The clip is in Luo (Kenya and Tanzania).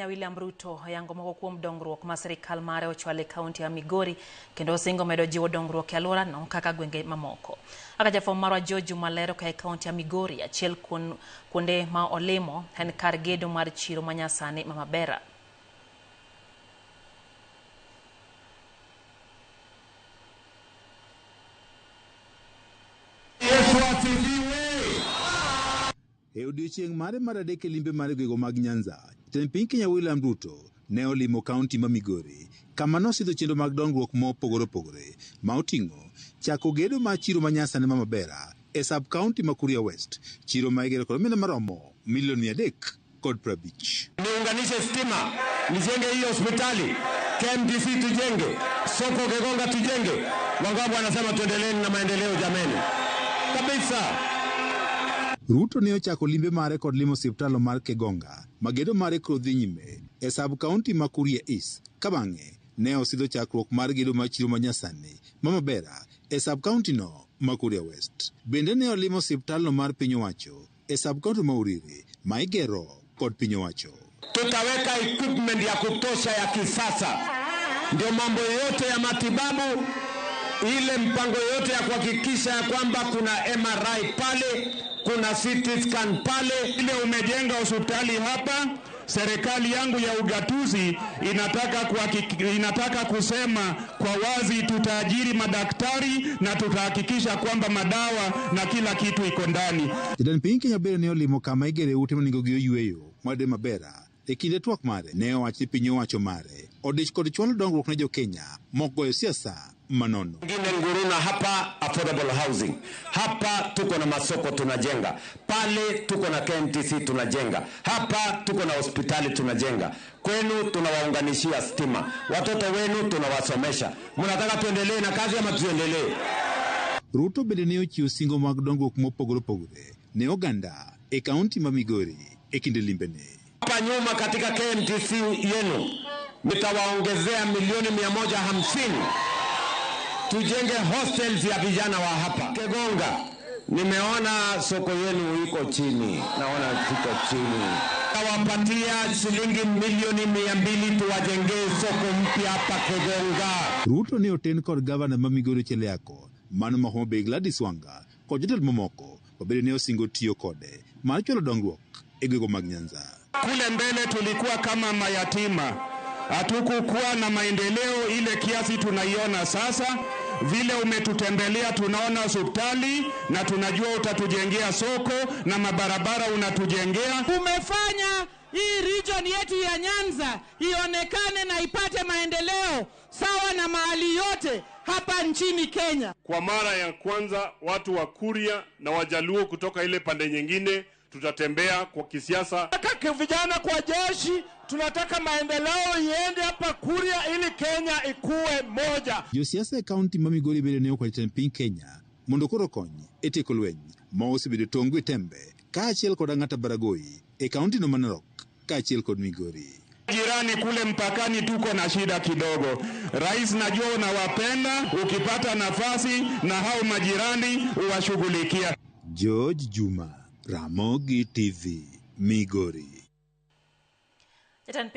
William Ruto oyango moko kuom dongruok ma sirikal mare ochwalo e kaunti ya Migori kendo osingo medo jiwo dongruok e alworano kaka gwenge mamoko. Kaka jafwambo marwa George Juma lero ka e kaunti ya Migori, achiel kuonde ma olimo en kar gedo mar chiro manyasani ma Mabera. E odiechieng' mare mar adek e limbe mar gwenge mag Nyanza, jatend piny Kenya William Ruto ne olimo kaunti ma Migori, kama nosidho chenro mag dongruok mopogore opogore ma oting'o chako gedo mar chiro manyasani ma Mabera e sub kaunti ma Kuria West, chiro ma igero kod omenda maromo milion 350. Niunganishe stima, nijenge hii hospitali, KMTC tujenge, soko Kegonga tujenge. Wangapi wanasema tuendeleeni na maendeleo jameni? Kabisa. Ruto ne ochako limbe mare kod limo osiptal mar Kegonga ma gedo mare koro dhi nyime e sub kaunti ma Kuria East, ka bang'e ne osidho chakruok mar gedo mar chiro manyasani ma Mabera e sub kaunti no ma Kuria West. Bende ne olimo osiptalno mar piny owacho e sub kaunti ma Uriri ma igero kod piny owacho. Tutaweka equipment ya kutosha ya kisasa, ndio mambo yote ya matibabu, ile mpango yote ya kuhakikisha ya kwamba kuna MRI pale, kuna CT scan pale. Ile umejenga hospitali hapa, serikali yangu ya ugatuzi inataka kusema kwa wazi, tutaajiri madaktari na tutahakikisha kwamba madawa na kila kitu iko ndani. Jatend piny Kenya bende ne olimo kama igere ute ma nengogi oyweyo mar Mabera. E kinde twak mare ne owacho ni piny owacho mare odich kod chwalo dongruok ne jo-Kenya mok goyo siasa manono. Ngine Nguruna hapa affordable housing. Hapa tuko na masoko tunajenga. Pale tuko na KMTC tunajenga. Hapa tuko na hospitali tunajenga. Kwenu tunawaunganishia stima. Watoto wenu tunawasomesha. Mnataka tuendelee na kazi ama tuendelee? Ruto bende ne ochiwo singo mag dongruok mopogore opogore ne oganda e kaunti ma Migori e kinde limbene. Hapa nyuma katika KMTC yenu nitawaongezea milioni 150 tujenge hostels ya vijana wa hapa Kegonga. Nimeona soko yenu iko chini, naona iko chini. Tawapatia shilingi milioni 200 tuwajengee soko mpya hapa Kegonga. Ruto ne oten kod gavana ma Migori Cheliako, mano ma Homa Bay Gladys Wanga kod jotelo mamoko ma bende ne osingo tiyo kode mar chwalo dongruok e gwenge mag Nyanza. Kule mbele tulikuwa kama mayatima, hatukukuwa na maendeleo ile kiasi tunaiona sasa. Vile umetutembelea tunaona hospitali na tunajua utatujengea soko na mabarabara unatujengea. Umefanya hii region yetu ya Nyanza ionekane na ipate maendeleo sawa na mahali yote hapa nchini Kenya. Kwa mara ya kwanza watu wa Kuria na Wajaluo kutoka ile pande nyingine tutatembea kwa kisiasa. Tunataka vijana kwa jeshi, tunataka maendeleo iende hapa Kuria ili Kenya ikuwe moja. Josiasa e kaunti ma Migori bende ne okwayo jatend piny Kenya mondo koro okony e tieko lweny ma osebedo tong' gi tembe kaachiel kod Ang'ata Baragoi e kaunti no ma Narok kaachiel kod Migori. Jirani kule mpakani tuko na shida kidogo. Rais, najua unawapenda, ukipata nafasi na hao majirani uwashughulikia. George Juma, Ramogi TV, Migori. Jatend